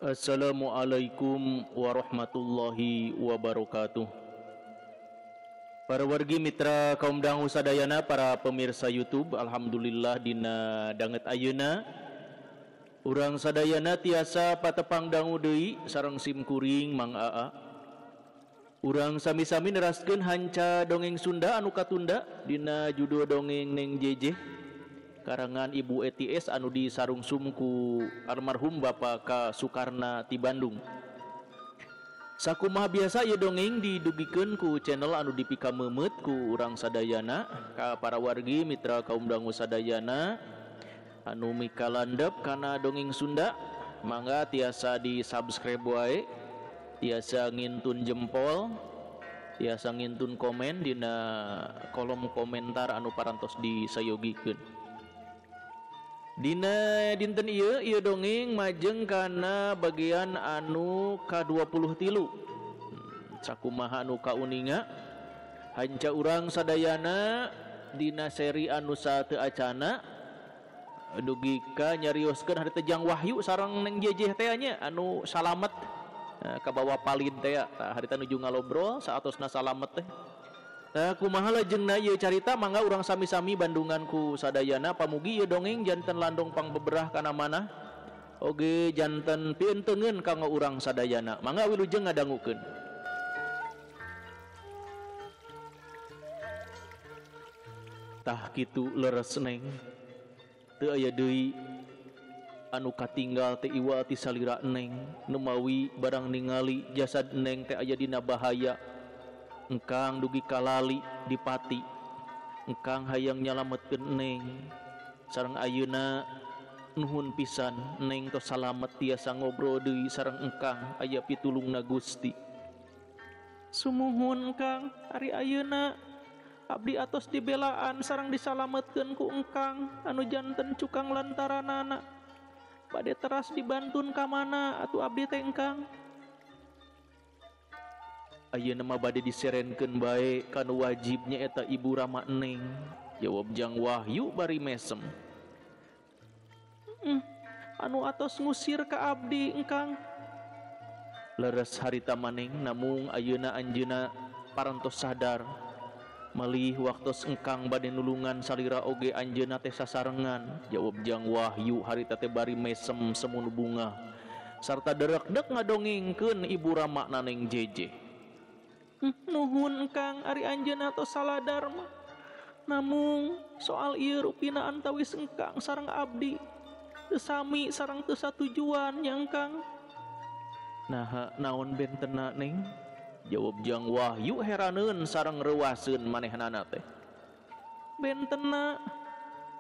Assalamualaikum warahmatullahi wabarakatuh. Para wargi mitra kaum dangu sadayana, para pemirsa YouTube, alhamdulillah dina danget ayeuna urang sadayana tiasa patepang dangu deui sareng sim kuring Mang Aa. Urang sami-sami neraskeun hanca dongeng Sunda anu katunda dina judul dongeng Neng Jeje karangan Ibu ETS anu disarungsum ku almarhum Bapak K. Sukarna ti Bandung. Sakumaha biasa ieu dongeng didugikeun ku channel anu dipikameumeut ku urang sadayana ka para wargi mitra kaum dangu sadayana anu mikalandep kana dongeng Sunda, mangga tiasa di subscribe wae, tiasa ngintun jempol, tiasa ngintun komen dina kolom komentar anu parantos disayogikeun. Dina dinten ieu ieu dongeng majeng kana bagian anu ka-23. Sakumaha anu kauninga hanca urang sadayana dina seri anu sateu acana dugi ka nyarioskeun harita Jang Wahyu sareng Neng Jejeh teh nya anu salamet kabawa palid teh tah harita nuju ngalobrol saatosna salamet teh. Tah kumaha lajengna ieu carita mangga urang sami-sami bandungan ku sadayana, pamugi ieu dongeng janten landong pangbeberah kana manah oge janten pientengeun kanggo urang sadayana. Mangga wilujeng ngadangukeun. Tah kitu leres Neng, teu aya deui anu katinggal teh iwa ti salira Neng, nemawi barang ningali jasad Neng teh aya dina bahaya. Engkang dugi kalali dipati, engkang hayang nyalametkeun Neng. Sareng ayeuna nuhun pisan Neng tos salamet tiasa ngobrol deui sareng engkang, aya pitulungna Gusti. Sumuhun Kang, ari ayeuna abdi atos dibelaan sareng disalametkeun ku engkang anu janten cukang lantaranana. Bade teras dibantun ka mana atuh abdi teh engkang? Ayeuna mah bade diserenkeun bae kanu wajibnya eta ibu rama Neng, jawab Jang Wahyu bari mesem. Anu atos ngusir ka abdi engkang. Leres harita maneng, namung ayeuna anjeunna parantos sadar malih waktos engkang bade nulungan salira oge anjeunna teh sasarengan, jawab Jang Wahyu harita teh bari mesem semunu bunga sarta derekdek ngadongengkeun ibu rama Neng Jeje. Nuhun Kang, ari anjeunna tos saladar mah. Namung soal ieu rupina antawis engkang sareng abdi teu sami sareng teu satujuan nya engkang. Naha naon bentena Neng? Jawab Jang Wahyu heraneun sareng reuaseun manehnana teh. Bentena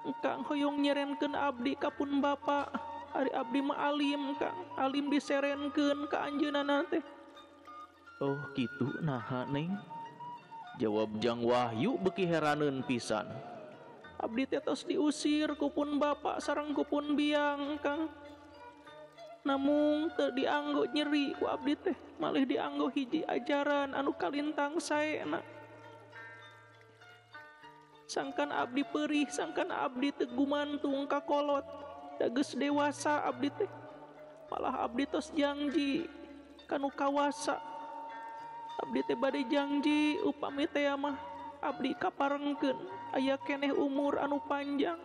engkang hoyong nyerenkeun abdi ka pun bapa, ari abdi mah alim Kang, alim diserenkeun ka anjeunna teh. Oh kitu naha Neng? Jawab Jang Wahyu beuki heraneun pisan. Abdi teh tos diusir ku pun bapa sareng ku pun biang Kang. Namung teu dianggo nyeri ku abdi teh, malih dianggo hiji ajaran anu kalintang saena. Sangkan abdi perih, sangkan abdi teu gumantung ka kolot, da geus dewasa abdi teh. Malah abdi tos janji kanu kawasa. Abdi teh bade janji upami teh mah abdi kaparengkeun aya keneh umur anu panjang.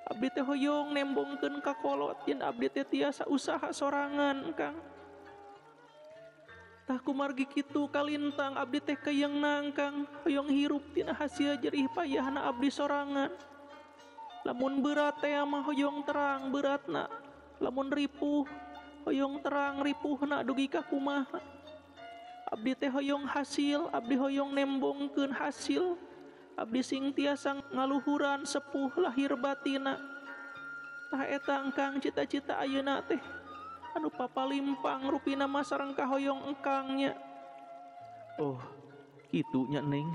Abdi teh hoyong nembongkeun ka kolot yen abdi teh tiasa usaha sorangan Kang. Tah kumargi kitu kalintang abdi teh keyeungna Kang, hoyong hirup tina hasil jerih payahna abdi sorangan. Lamun berat teh mah hoyong terang beratna, lamun ripuh hoyong terang ripuhna dugi ka kumaha. Abdi teh hoyong hasil, abdi hoyong nembongkeun hasil. Abdi sing tiasa ngaluhuran sepuh lahir batina. Tah eta engkang cita-cita ayeuna teh anu papalimpang rupina mah sareng kahoyong engkangnya. Oh, kitu nya Neng.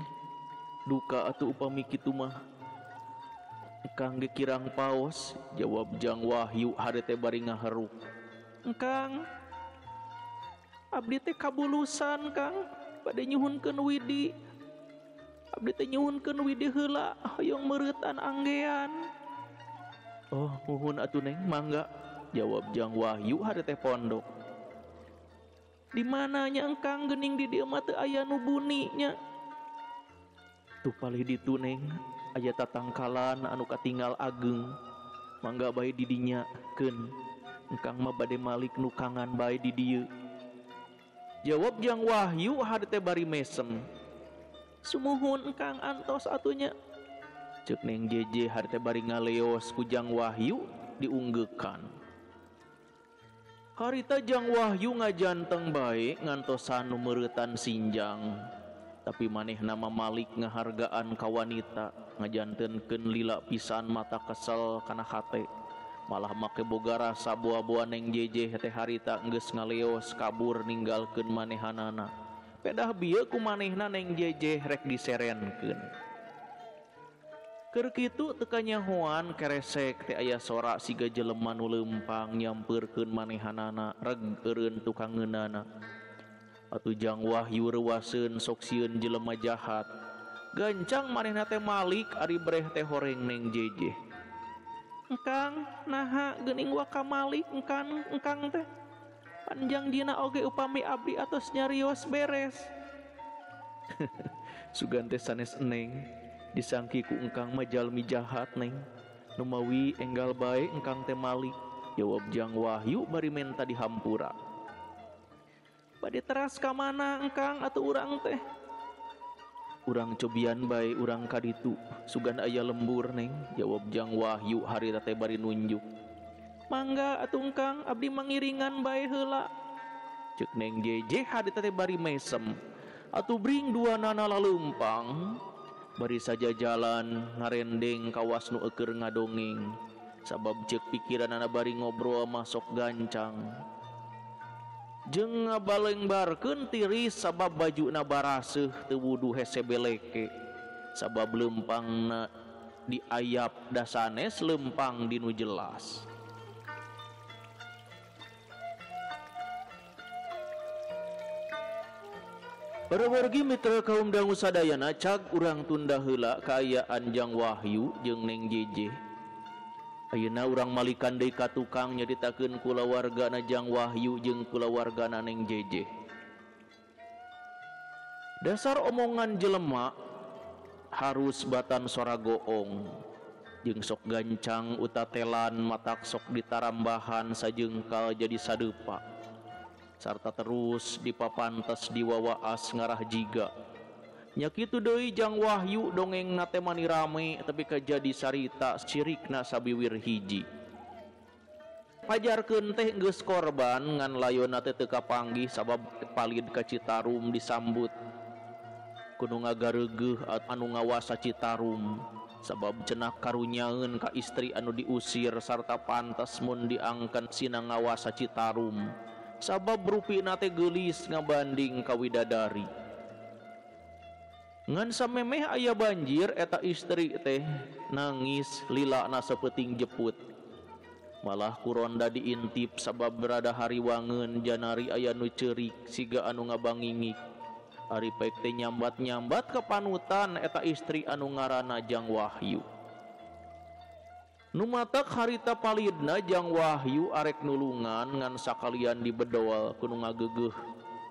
Duka atuh upami kitu mah. Engkang ge kirang paos, jawab Jang Wahyu harete bari ngaheruk. Engkang, abdi teh kabulusan Kang, bade nyuhunkeun widi. Abdi teh nyuhunkeun widi heula hoyong meuretan anggean. Oh, muhun atuh Neng, mangga. Jawab Jang Wahyu hari teh pondok. Di mananya engkang geuning di dieu mah teu aya nu buni nya. Tuh palih ditu Neng, aya tatangkalan anu katinggal ageng. Mangga bae di dinya keun. Engkang mah bade malik nukangan bae di dieu. Jawab Jang Wahyu hari teh bari mesem. Sumuhun engkang antos atunya. Ceuk Neng Jeje hari teh bari ngaleos ku Jang Wahyu diunggeukan. Harita Jang Wahyu ngajanteng bae ngantosan nu meuretan sinjang. Tapi manehna mah malik ngahargaan ka wanita, ngajantenkeun lila pisan mata kesel kana hate. Malah make boga rasa boa-boa Neng Jeje teh harita geus ngaleos kabur ninggalkeun manehanana. Pedah bieu ku manehna Neng Jeje rek diserenkeun. Keur kitu teu kanyahoan keresek teh aya sora siga jelema nu leumpang nyampeurkeun manehanana reg eureun tukangeunana. Atuh Jang Wahyu reuaseun sok sieun jelema jahat. Gancang manehna teh malik ari breh teh horeng Neng Jeje. Engkang naha geuning waka malik engkang teh. Panjang dina oge upami abdi atos nyarios beres. Sugan teh sanes Neng. Disangki ku engkang mah jalmi jahat Neng. Numawi enggal bae engkang teh malik. Jawab Jang Wahyu bari menta dihampura. Bade teras ka mana engkang atuh urang teh? Urang cobian bae urang ka ditu. Sugan aya lembur Neng. Jawab Jang Wahyu harita teh bari nunjuk. Mangga atuh engkang abdi mangiringan bae heula. Ceuk Neng Jeje harita teh bari mesem. Atuh bring dua nana laleumpang. Bari saja jalan ngarendeng kawas nu eueur ngadongeng. Sabab ceuk pikiranana bari ngobrol masok gancang. Jeung ngabalengbarkeun tiris sabab bajuna baraseuh teu wuduh hese beleke. Sabab leumpangna diayap dasanes leumpang dinu jelas. Para wargi mitra kaum dangu sadayana cag urang tunda heula kaayaan Jang Wahyu jeung Neng Jeje. Ayeuna urang malikan deui ka tukang nyaritakeun kulawargana Jang Wahyu jeung kulawargana Neng Jeje. Dasar omongan jelema harus batan sora goong jeung sok gancang utatelan matak sok ditarambahan sajengkal jadi sadeupa. Sarta terus dipapantes diwawaas ngarah jiga. Nya kitu deui Jang Wahyu dongengna teh mani rame tapi kajadi sarita cirikna sabiwir hiji. Pajarkeun teh geus korban ngan layonna teh teu kapanggih sabab palid ka Citarum disambut. Kudu ngagareugeuh anu ngawasa Citarum sabab cenah karunyaeun ka istri anu diusir sarta pantes mun diangken sina ngawasa Citarum. Sabab rupina teh geulis ngabanding ka widadari. Ngan samemeh aya banjir eta istri teh nangis lilana sapeting jeput. Malah ku ronda diintip sabab berada hariwangeun janari aya nu ceurik siga anu ngabangingik. Ari pek teh nyambat-nyambat kepanutan eta istri anu ngaranna Jang Wahyu. Nu matak harita palidna Jang Wahyu arek nulungan ngan sakalian dibedol kudu ngageugeuh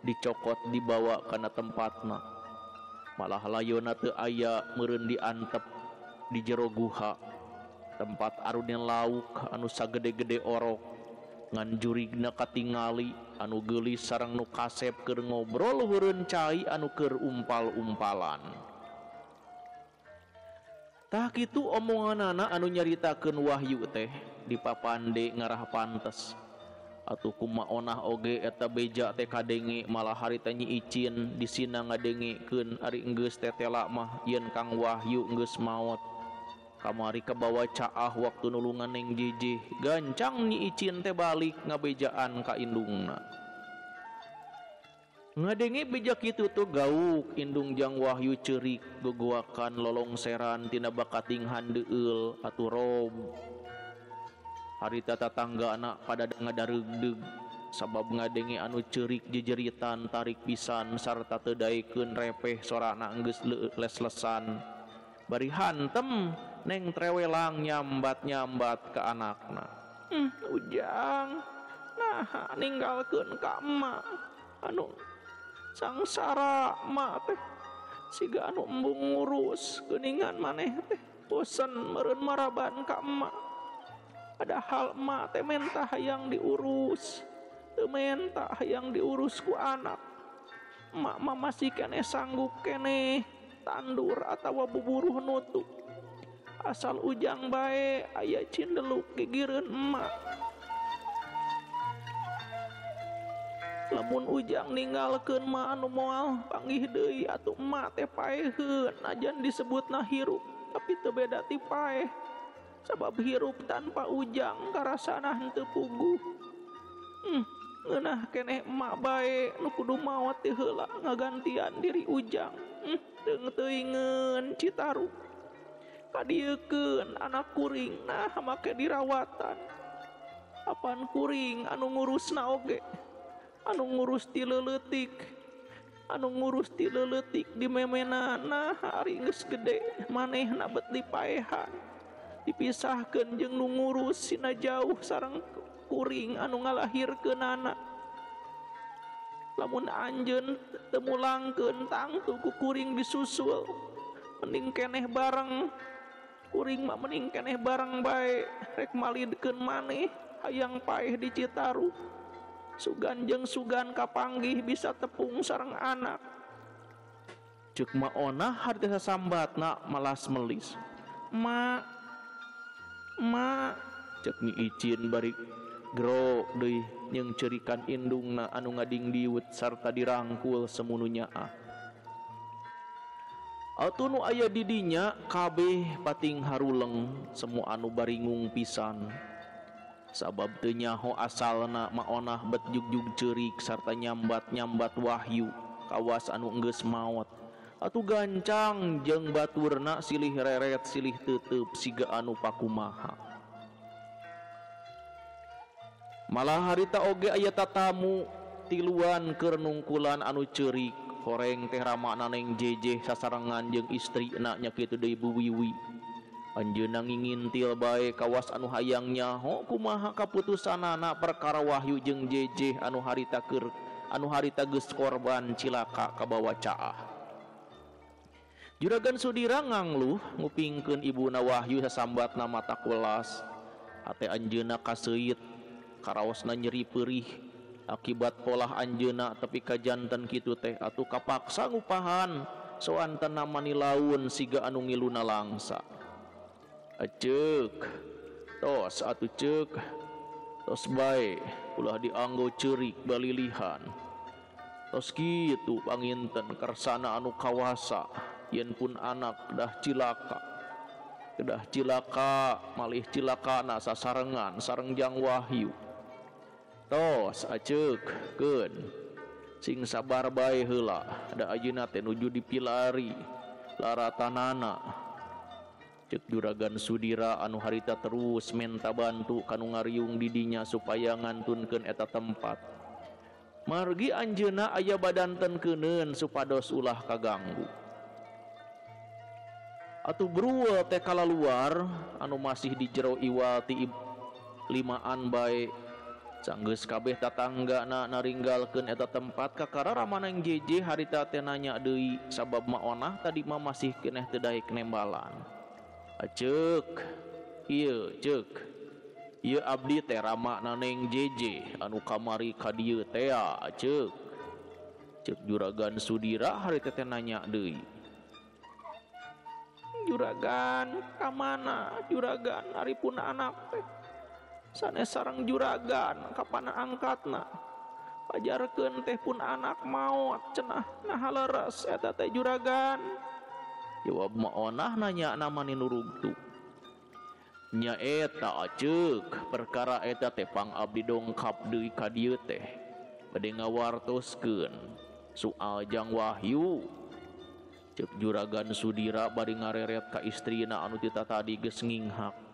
dicokot dibawa kana tempatna. Malah layona teu aya meureun diantep di jero guha tempat arunin lauk anu sagede-gede orok ngan jurigna katingali anu geulis sareng nu kasep keur ngobrol heureun cai anu keur umpal-umpalan. Tah kitu omonganana anu nyaritakeun Wahyu teh dipapande ngarah pantes. Atuh kumaonah oge eta beja teh kadenge malah harita Nyi Icin disina ngadengekeun ari enggeus tetela mah yen Kang Wahyu enggeus maot. Kamari kabawa caah waktu nulungan Neng Jeje, gancang Nyi Icin teh balik ngabejaan ka indungna. Ngadenge beja kitu tuh gauk indung Jang Wahyu ceurik gogoakan lolongseran tina bakating handeueul atuh rob. Harita tatangga anak pada ngadareugdeug sabab ngadenge anu ceurik jejeritan tarik pisan sarta teu daekeun repeh sorana geus les-lesan. Bari hantem Neng Trewelang nyambat-nyambat ka anakna. Ujang nah ninggalkeun ka emak anu sangsara emak teh siga anu embung ngurus geuningan maneh teh bosen meureun maraban ka emak. Padahal emak teh menta hayang diurus, teu menta hayang diurus ku anak. Emak mah masih keneh sanggup keneh tandur atawa buburuh nutup. Asal Ujang bae aya cindeluk gigireun emak. Lamun Ujang ninggalkeun ma anu moal panggih deui atuh emak teh paeheun najan disebutna hirup tapi teu beda ti paeh. Sabab hirup tanpa Ujang karasana henteu puguh. Ngeunah keneh emak bae nu kudu maot ti heula ngagantian diri Ujang. Teung-teuingeun Citarum. Kadieukeun anak kuring nah make dirawatan. Apan kuring anu ngurusna oge. Anu ngurus ti leuletik, anu ngurus ti leuletik di memena nah ari geus gede manehna bet dipaehan. Dipisahkeun jeung nu ngurus sina jauh sareng kuring anu ngalahirkeunana. Lamun anjeun teu mulangkeun tangtu ku kuring disusul. Mending keneh bareng kuring mah mending keneh bareng bae rek malidkeun maneh hayang paeh di Citarum. Sugan jeung sugan kapanggih bisa tepung sareng anak. Ceuk Ma Onah harita sasambatna malas melis. Ma ma ceuk Nyi Icin bari gero deui jeung cerikan indungna anu ngadingdiut sarta dirangkul semunu nyaah. Atuh nu aya di dinya kabeh pating haruleng semua anu baringung pisan. Sabab teu nyaho asalna Ma Onah bet jugjug ceurik sarta nyambat-nyambat Wahyu kawas anu enggeus maot. Atuh gancang jeung baturna silih reret silih teuteup siga anu pakumaha. Malah harita oge aya tatamu tiluan keur nungkulan anu ceurik horeng teh ramana Neng Jejeh sasarengan jeung istrina nya kitu deui Bu Wiwi. Anjeunna ngingintil bae kawas anu hayang nyaho kumaha kaputusanana perkara Wahyu jeung Jejeh anu harita keur anu harita geus korban cilaka kabawa caah. Juragan Sudira ngangluh ngupingkeun ibuna Wahyu sasambatna mata kulas. Hate anjeunna kaseuit karaosna nyeri peurih akibat polah anjeunna tepi ka janten kitu teh atuh kapaksa ngupahan soantenna manilaun siga anu ngiluna langsa. Aceuk tos atuh ceuk tos bae ulah dianggo ceurik balilihan. Tos kitu panginten kersana anu kawasa yen pun anak dah cilaka. Kedah cilaka malih cilakana sasarengan sareng Jang Wahyu. Tos aceuk keun sing sabar bae heula da ayeuna teh nuju dipilari laratanana. Ceuk Juragan Sudira anu harita terus menta bantu kanu ngariung di dinya supaya ngantunkeun eta tempat. Margi anjeunna aya badanten keuneun supados ulah kaganggu. Atuh bruel teh kalaluar anu masih di jero iwal ti limaan bae. Sanggeus kabeh tatanggana naringgalkeun eta tempat kakara ramana Neng Jejeh harita teh nanya deui sabab Ma Onah tadi mah masih keneh teu daek nembalan. Aceuk ieu ceuk ieu abdi teh ramana Neng Jejeh anu kamari ka dieu teh aceuk. Ceuk Juragan Sudira harita teh nanya deui. Juragan ka mana juragan ari pun anak teh sanes sareng juragan kapana angkatna pajarkeun teh pun anak maot cenah nah leres eta teh juragan. Jawab Ma Onah nanya namani nurugtu. Nya eta aceuk perkara eta teh pang abdi dongkap deui ka dieu teh bade ngawartoskeun soal Jang Wahyu. Ceuk Juragan Sudira bari ngareret ka istrina anu ti tadi geus nginghak.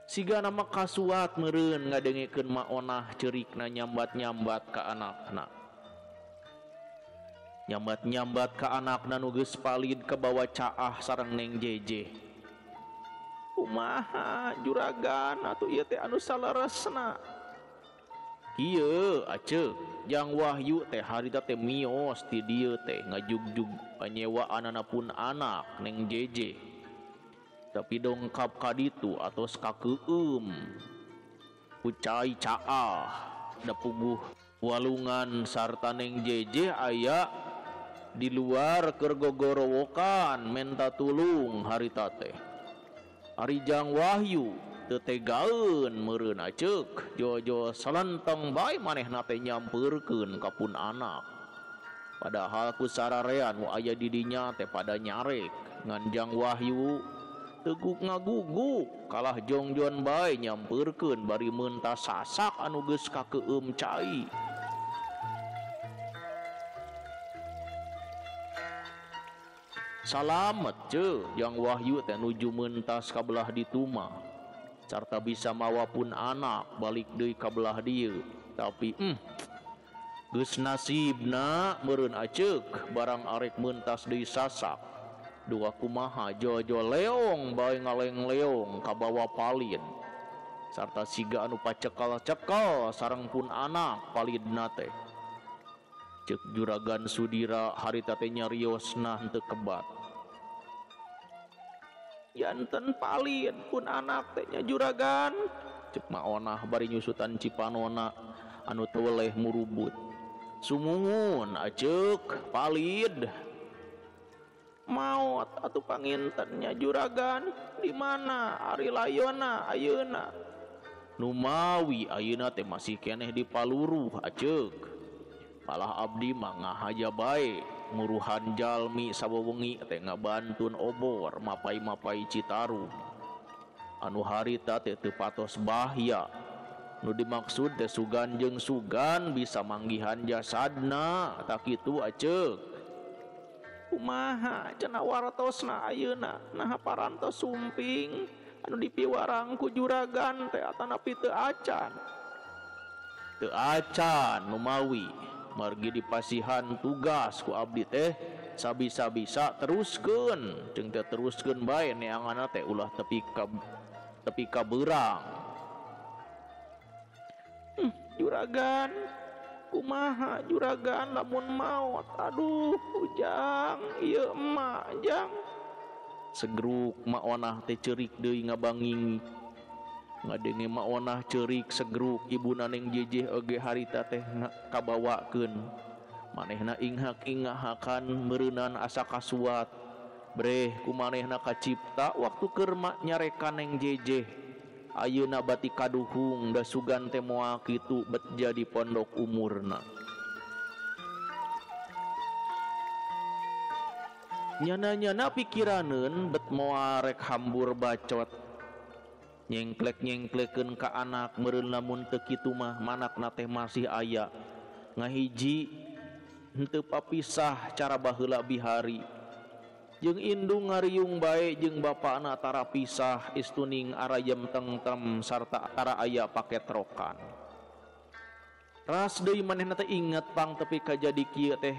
Siga nama kasuat meureun ngadengekeun Ma Onah ceurikna nyambat-nyambat ka anakna. Nyambat-nyambat ka anakna nu geus palid kabawa caah sareng Neng Jejeh. Kumaha juragan atuh ieu teh anu saleresna? Kieu Aceuk, Jang Wahyu teh harita teh mios ti dieu teh ngajugjug panyewaanana pun anak Neng Jeje. Tapi dongkap ka ditu atos kakeueum. Ku cai caah da puguh walungan sarta Neng Jeje aya di luar keur gogorowokan menta tulung harita teh. Ari Jang Wahyu teu tegaeun meureun Aceuk, jojo salenteng bae manehna teh nyampeurkeun ka pun anak. Padahal ku sararean nu aya di dinya teh pada nyarek, ngan Jang Wahyu teguk ngaguguk kalah jongjon bae nyampeurkeun bari meuntas sasak anu geus kakeueum cai. Salamet ce Jang Wahyu teh nuju mentas ka belah ditu mah. Sarta bisa mawa pun anak balik deui ka belah dieu. Tapi geus nasibna meureun Aceuk barang arek mentas deui sasak. Dua kumaha jojo leong bae ngaleng-leong kabawa palid. Sarta siga anu pacekal-cekal sareng pun anak palidna teh. Ceuk Juragan Sudira harita teh nyariosna henteu kebat. Janten palid pun anak teh nya juragan. Ceuk Maonah bari nyusutan cipanona anu teu weleh murubut. Sumungun Aceuk palid. Maot atuh panginten nya juragan, di mana ari layona ayeuna? Numawi ayeuna teh masih keneh di paluruh Aceuk. Malah abdi mah ngahaja bae muruhan jalmi sawewengi teh ngabantun obor mapai-mapai Citarum. Anu harita teh teu patos bahya. Nu dimaksud teh sugan jeung sugan bisa manggihan jasadna tak kitu Aceuk. Kumaha cenah wartosna ayeuna? Naha parantos sumping anu dipiwarang ku juragan teh atanapi teu acan? Teu acan numawi. Margi dipasihan tugas ku abdi teh sabisa-bisa teruskeun, jeung teh teruskeun bae neanganna teh ulah tepi ka beurang. Juragan, kumaha juragan lamun maot? Aduh, ujang ieu emak jang. Segruk Maonah teh ceurik deui ngabanging. Ngadenge Maonah ceurik segruk ibuna Neng Jejeh oge harita teh kabawakeun. Manehna inghak-inghakan meureunan asa kasuat. Breh ku manehna kacipta waktu keur nyarekan Neng Jejeh. Ayeuna bati kaduhung da sugan teh moal kitu bet jadi pondok umurna. Nyana-nyana pikiraneun bet moal rek hambur bacot. Nyengklek-nyengklekeun ka anak meureun lamun teu kitu mah manakna teh masih aya. Ngahiji henteu papisah cara baheula bihari. Jeung indung ngariung bae jeung bapana tara pisah istuning arayem tengtrem sarta tara aya paketrokan. Ras deui manehna teh inget pang tepi ka jadi kieu teh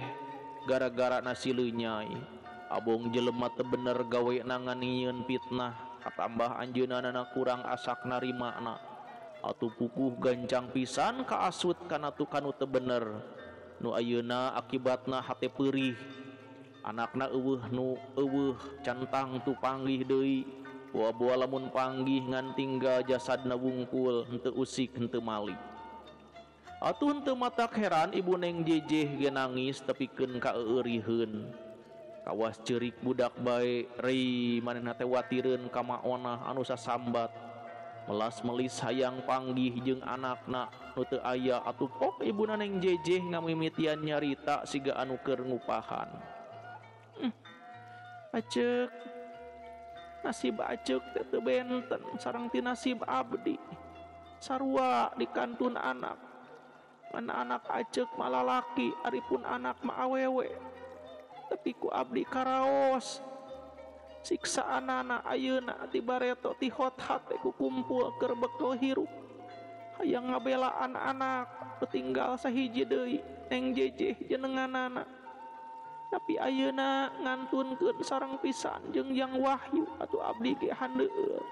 gara-gara nasi leunyai. Abong jelema teu bener gawe nganieun fitnah. Katambah anjeunna kurang asak narimana. Atuh pukuh gancang pisan kaasut kana tukanu teu bener. Nu ayeuna akibatna hate peurih. Anakna eueuh nu eueuh cantang tu panggih deui. Boa-boa lamun panggih ngan tinggal jasadna wungkul henteu usik henteu mali. Atuh henteu matak heran ibu Neng Jejeh ge nangis tepikeun ka eureuriheun. Kawas ceurik budak bae rei manehna teh watireun ka Maonah anu sasambat. Melas-melis hayang panggih jeung anakna nu teu aya atuh pok ibuna Neng Jejeh ngamimitian nyarita siga anu keur ngupahan. Aceuk, nasib Aceuk teh teu benten sareng ti nasib abdi. Sarua di kantun anak. Mana anak Aceuk mah lalaki, ari pun anak mah awewe. Tapi ku abdi karaos siksaanana ayeuna ti bareto ti hot hate ku kumpul keur bekel hirup. Hayang ngabelaan anak tinggal sahiji deui Neng Jejeh jenenganana. Tapi ayeuna ngantunkeun sareng pisan jeung Jang Wahyu atuh abdi ge handeueul.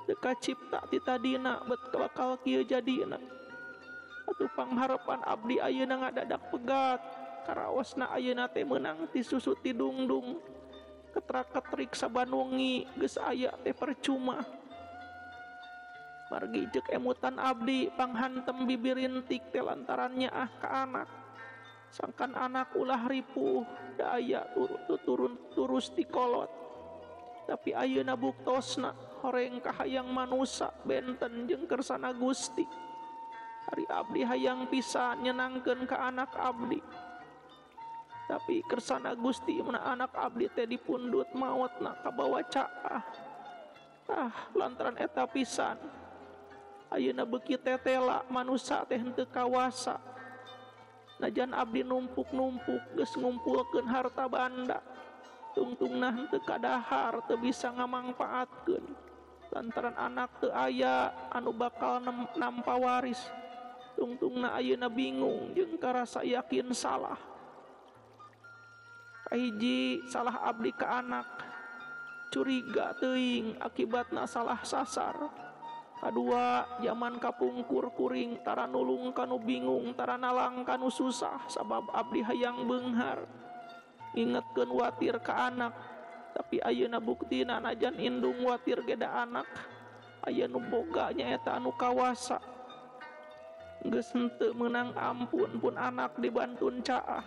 Teu kacipta ti tadina bet bakal kieu jadina. Atuh pangharepan abdi ayeuna ngadadak pegat. Karaosna ayeuna teh meunang ti susu ti dungdung. Ketrak-ketrik saban wengi geus aya teh percuma. Margi ceuk emutan abdi panghantem bibirintik teh lantaran nyaah ka anak. Sangkan anak ulah ripuh da aya turun turus tikolot. Tapi ayeuna buktosna horeng kahayang manusa benten jeung kersana Gusti. Ari abdi hayang pisan nyenangkeun ka anak abdi. Tapi kersana Gusti mana anak abdi teh dipundut maotna kabawa caah. Ah lantaran eta pisan. Ayeuna beuki tetela manusa teh henteu kawasa. Najan abdi numpuk-numpuk geus ngumpulkeun harta banda. Tungtungna henteu kadahar teu bisa ngamangpaatkeun. Lantaran anak teu aya anu bakal nampa waris. Tungtungna ayeuna bingung jeung karasa yakin salah. Kahiji salah abdi ka anak. Curiga teuing akibatna salah sasar. Kadua zaman kapungkur kuring tara nulung kanu bingung tara nalang kanu susah sabab abdi hayang beunghar. Ngingetkeun watir ka anak tapi ayeuna buktina najan indung watir ge da anak aya nu boga nyaeta anu kawasa. Geus henteu meunang ampun pun anak dibantun caah.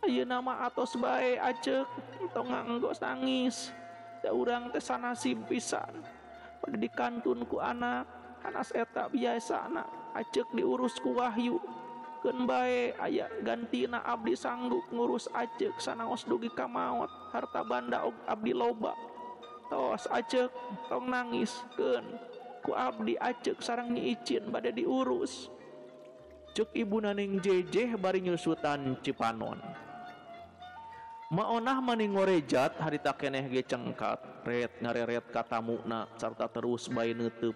Ayeuna mah atos bae aceuk tong nganggo nangis da urang teh sanasib pisan. Pada dikantun ku anak hanas eta biasana aceuk diurus ku Wahyu. Keun bae aya gantina abdi sanggup ngurus aceuk sanaos dugi ka maot harta banda abdi loba. Tos aceuk tong nangis keun ku abdi aceuk sareng Nyi Icin bade diurus. Ceuk ibuna Ning Jejeh bari nyusutan Cipanon. Maonah mani ngorejat harita keneh ge cengkat ret ngareret ka tamuna sarta terus bae neuteub.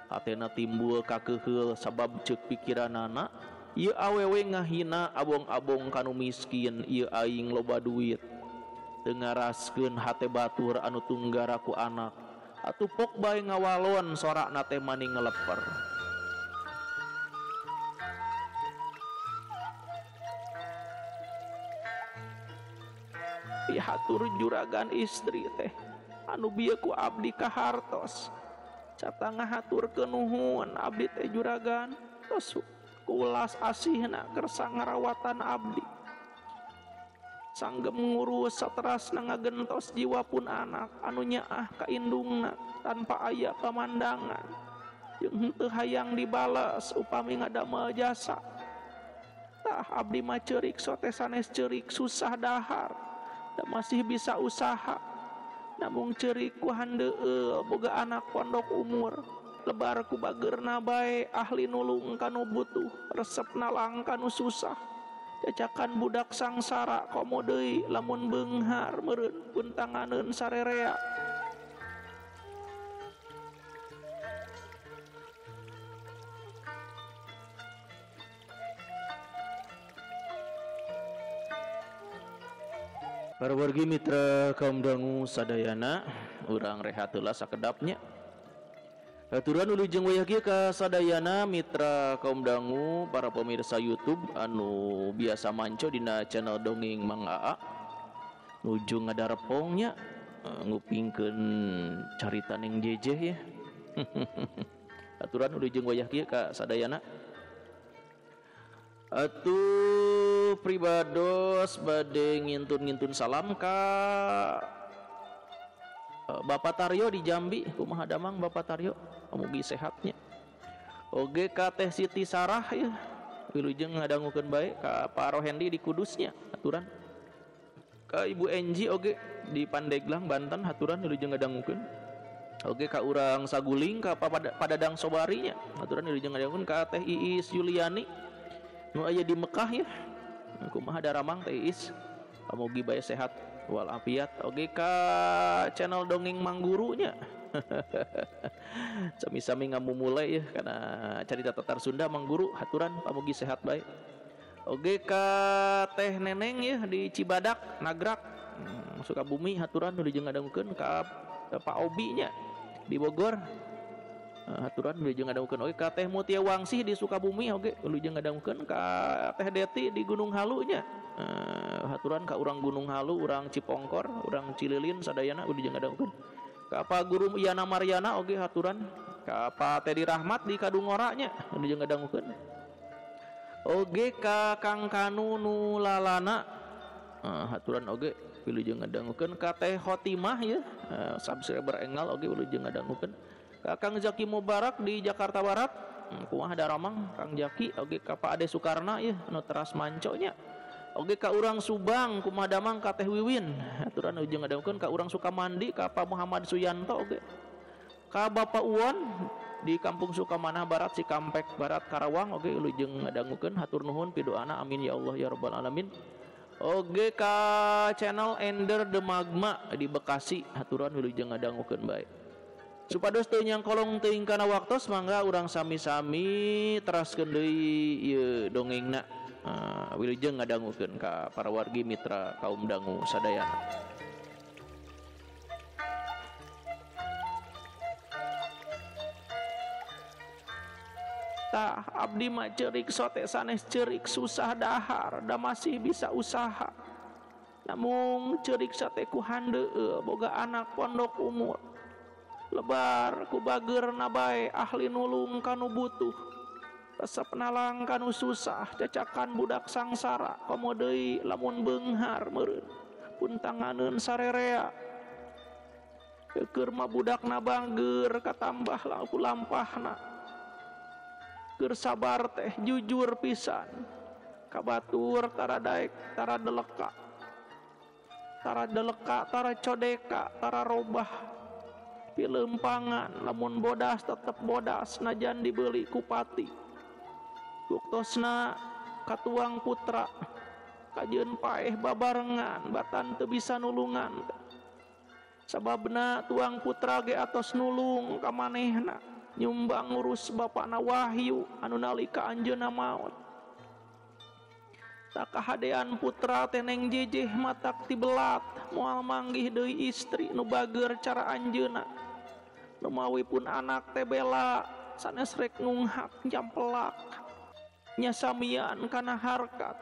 Hatena timbul kakeheul sabab ceuk pikiranana ieu awewe ngahina abong-abong kanu miskin ieu aing loba duit. Teu ngaraskeun hate batur anu tunggara ku anak. Atuh pok bae ngawalon sorakna teh mani ngeleper. Pihatur juragan istri teh anu bieu ku abdi kahartos. Sarta ngahaturkeun nuhun abdi teh juragan tos kulas asihna kersa ngarawatan abdi. Sanggem ngurus saterasna ngagentos jiwa pun anak anu nyaah ka indungna tanpa aya pamandangan. Jeung henteu hayang dibales upami ngadamel jasa. Tah abdi mah ceurik sote sanes ceurik susah dahar. Da masih bisa usaha. Namung ceurik ku handeueul boga anak pondok umur. Lebar ku bageurna bae ahli nulung kanu butuh, resep nalang kanu susah. Cacakan budak sangsara komo deui lamun beunghar meureun pun tanganeun sarerea. Para wargi mitra kaum dangu sadayana, urang rehat heula sakedapnya. Aturan wilujeng wayah kieu ka sadayana mitra kaum dangu para pemirsa YouTube anu biasa manco dina channel Dongeng Mang Aa. Nuju ngadarepongnya ngupingkeun carita Ning Jejeh ya. Aturan wilujeng wayah kieu ka sadayana. Atuh pribados bade ngintun-ngintun salam ka Bapak Taryo di Jambi. Kumaha damang Bapak Taryo, mugi sehatnya. Oge ka Teh Siti Sarah ya, wilujeng ngadangukeun bae ka Pak Rohendi di Kudusnya, aturan. Ka Ibu Enji oge di Pandeglang Banten, aturan wilujeng ngadangukeun. Oge ka urang Saguling ka Padadang Sobarinya, aturan wilujeng ngadangukeun ka Teh Iis Yuliani nu aya di Mekah ya. Kumaha daramang Teh Iis, mugi bae sehat walafiat. Oge ka channel Dongeng Manggurunya. Sami-sami ngamumule ya karena carita Tatar Sunda Mangguru, haturan pamugi sehat bae. Oge ka Teh Neneng ya di Cibadak Nagrak Sukabumi, haturan wilujeng ngadangukeun ka Pak Obi nya di Bogor. Haturan wilujeng ngadangukeun oge ka Teh Mutia Wangsih di Sukabumi oge wilujeng ngadangukeun ka Teh Deti di Gunung Halu nya. Haturan ka urang Gunung Halu, urang Cipongkor, urang Cililin sadayana wilujeng ngadangukeun. Ka Pak Guru Yana Mariana oge haturan, ka Pak Teddy Rahmat di Kadungora nya wilujeng ngadangukeun. Oge ka Kang Kanu nu lalana, haturan oge wilujeng ngadangukeun ka Teh Khotimah ya, subscriber enggal oge wilujeng ngadangukeun. Ka Kang Zaki Mubarak di Jakarta Barat, kumaha daramang Kang Zaki oge ka Pak Ade Sukarna ya nu teras manco nya. Oge ka urang Subang kumaha damang ka Teh Wiwin, haturan wilujeng ngadangukeun ka urang Sukamandi ka Pak Muhammad Suyanto oge. Ka Bapak Uwon di Kampung Sukamanah Barat Cikampek Barat Karawang oge wilujeng ngadangukeun hatur nuhun pidoana amin ya Allah ya rabbal alamin. Oge ka channel Ender the Magma di Bekasi haturan wilujeng ngadangukeun bae. Supados teu nyangkolong teuing kana waktos mangga urang sami-sami teraskeun deui ieu dongengna. Wilujeng ngadangukeun ka para wargi mitra kaum dangu sadayana. Tah abdi mah ceurik sote sanes ceurik susah dahar da masih bisa usaha. Namung ceurik sate ku handeueul boga anak pondok umur. Lebar ku bageurna bae ahli nulung kanu butuh. Resep nalang kanu susah cacakan budak sangsara komo deui lamun beunghar meureun pun tanganeun sarerea. Keur mah budakna bager katambah ku lampahna. Keur sabar teh jujur pisan ka batur tara daek tara deleka. Tara deleka tara codeka tara robah. Pilempangan lamun bodas tetep bodas najan dibeli ku pati. Buktosna katuang putra kajeun paeh babarengan batan teu bisa nulungan. Sababna tuang putra ge atos nulung ka manehna nyumbang ngurus bapana Wahyu anu nalika anjeunna maot. Tak kahadean putra teh Neng Jejeh matak tibelat moal manggih deui istri nu bager cara anjeunna. Lumawi pun anak teh bela sanes rek ngunghak jampelak nya samian kana harkat.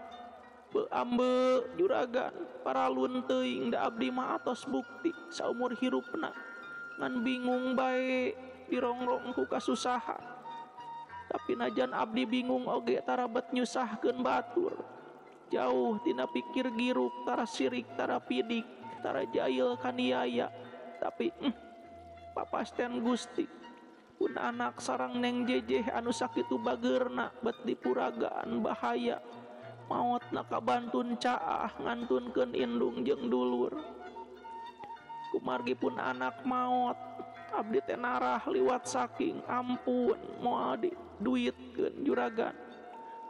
Beambe juragan paralun teuing da abdi mah atos bukti saumur hirupna ngan bingung bae dirongrong ku kasusahan. Tapi najan abdi bingung oge tarabat nyusahkeun batur. Jauh tina pikir giruk tara sirik tara pidik tara jail kaniaya. Tapi papasten Gusti pun anak sarang Neng Jejeh anu sakitu bageurna bet dipuragaan bahaya maotna kabantun caah ngantunkeun indung jeung dulur. Kumargi pun anak maot abdi teh narah liwat saking ampun moal di duitkeun juragan.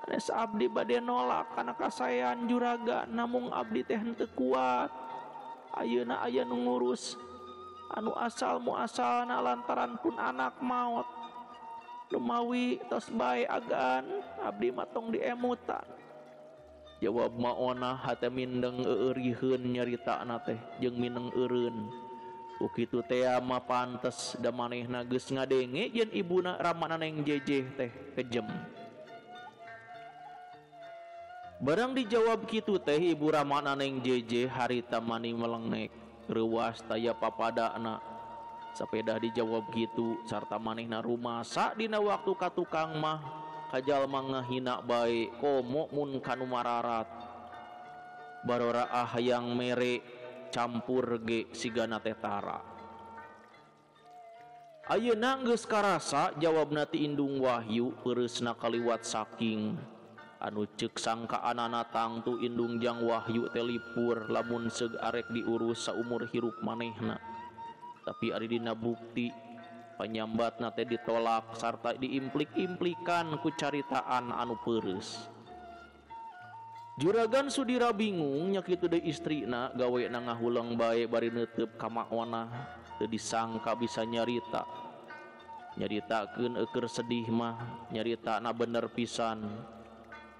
Sanes abdi bade nolak kana kasaean juragan namung abdi teh henteu kuat. Ayeuna aya nu ngurus anu asal muasalna lantaran pun anak maot. Lumawi tos bae agan abdi mah tong diemutan. Jawab maona hate mindeng eureurieun nyaritana teh jeung mineng eureun. Ku kitu teh mah pantes da manehna geus ngadenge yen ibuna ramana Neng Jejeh teh kejem. Barang dijawab kitu teh ibu ramana Neng Jejeh harita mani melengek reuas taya papadana. Sapedah dijawab kitu sarta manehna rumasa dina waktu ka tukang mah kajalma ngahina bae komo mun kanu mararat. Barora ah hayang mere campur ge sigana teh tara. Ayeuna geus karasa jawabna ti Indung Wahyu peureusna kaliwat saking anu ceuk sangkaanana tangtu Indung Jang Wahyu teh lipur lamun seug arek diurus saumur hirup manehna. Tapi ari dina bukti panyambatna teh ditolak sarta diimplik-implikan ku caritaan anu peureus. Juragan Sudira bingung nya kitu deui istrina gawena ngahuleng bae bari neuteup ka maonah teu disangka bisa nyarita. Nyaritakeun eueur sedih mah nyaritana bener pisan.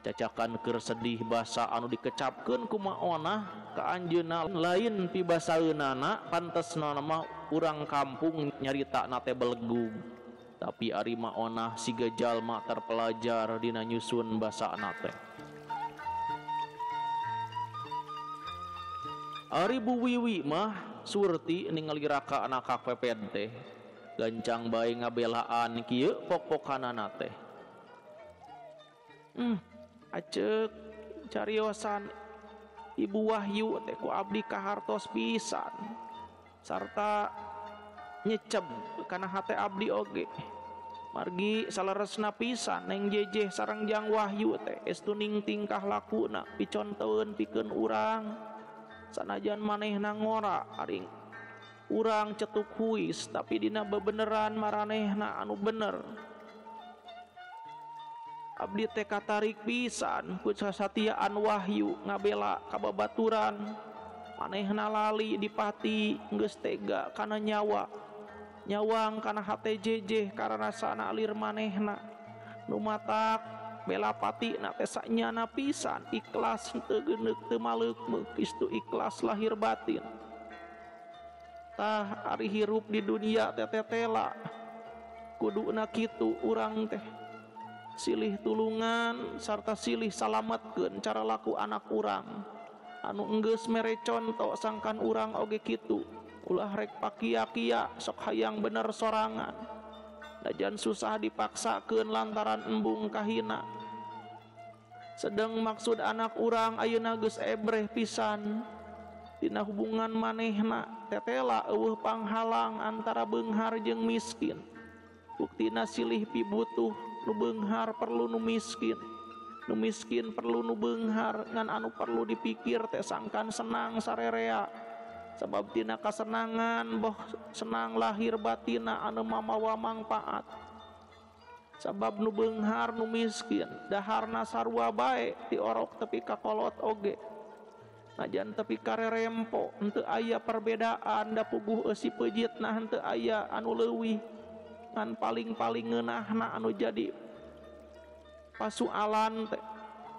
Cacakan keur sedih basa anu dikecapkeun ku Maonah ka anjeunna lain pibasaeunana pantesna mah urang kampung nyaritana teh belegug. Tapi ari Maonah siga jalma terpelajar dina nyusun basana teh. Ari Bu Wiwi mah surti ningali raka anak kakpeped teh gancang bae ngabelaan kieu pok-pokanana teh. Aceuk cariosan Ibu Wahyu teh ku abdi kahartos pisan sarta nyeceb kana hate abdi oge. Margi saleresna pisan Neng Jejeh sareng Jang Wahyu teh estu ning tingkah lakuna piconteun pikeun urang sanajan manehna ngora aring urang cetuk huis tapi dina bebeneran maranehna anu bener. Abdi teh katarik pisan ku sasatiaan Wahyu ngabela ka babaturan manehna lali dipati geus tega kana nyawa nyawang kana hate Jejeh karana sana alir manehna nu matak bela pati na teh sanyana pisan ikhlas teu geuneuk teu maleukmeuk istu ikhlas lahir batin. Tah ari hirup di dunia teh tetela kuduna kitu urang teh silih tulungan sarta silih salametkeun cara laku anak urang anu enggeus mere conto sangkan urang oge kitu ulah rek pakia-kia sok hayang bener sorangan najan susah dipaksakeun lantaran embung kahina. Sedeng maksud anak urang ayeuna geus ebreh pisan dina hubungan manehna tetela eueuh panghalang antara beunghar jeung miskin. Buktina silih pibutuh nu beunghar perlu nu miskin, nu miskin perlu nu beunghar ngan anu perlu dipikir teh sangkan senang sarerea. Sabab tina kasenangan boh senang lahir batina anu mamawa mangpaat. Sabab nu beunghar nu miskin daharna sarua bae ti orok tepi ka kolot oge. Najan tepi karerempo henteu aya perbedaan da puguh eusi peujitna henteu aya anu leuwih ngan paling-paling ngeunahna anu jadi pasualan teh.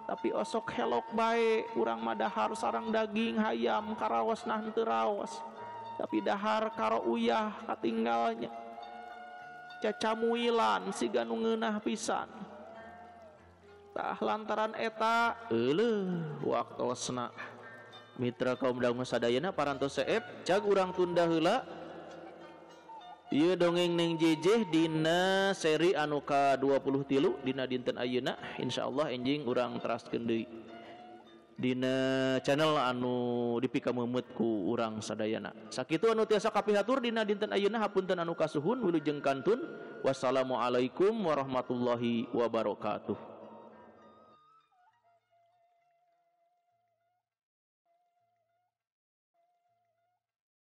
Tapi osok helok bae urang mah dahar sareng daging hayam karaosna henteu raos tapi dahar karo uyah katinggalnya cacamuilan siga nu ngeunah pisan. Tah lantaran eta euleuh waktosna mitra kaum dangu sadayana parantos seep cag urang tunda heula ieu dongeng Neng Jejeh dina seri anu ka-23 dina dinten ayeuna insyaallah enjing urang teraskeun deui dina channel anu dipikameumeut ku urang sadayana. Sakitu anu tiasa kapihatur dina dinten ayeuna hapunten anu kasuhun wilujeng kantun. Wassalamualaikum warahmatullahi wabarakatuh.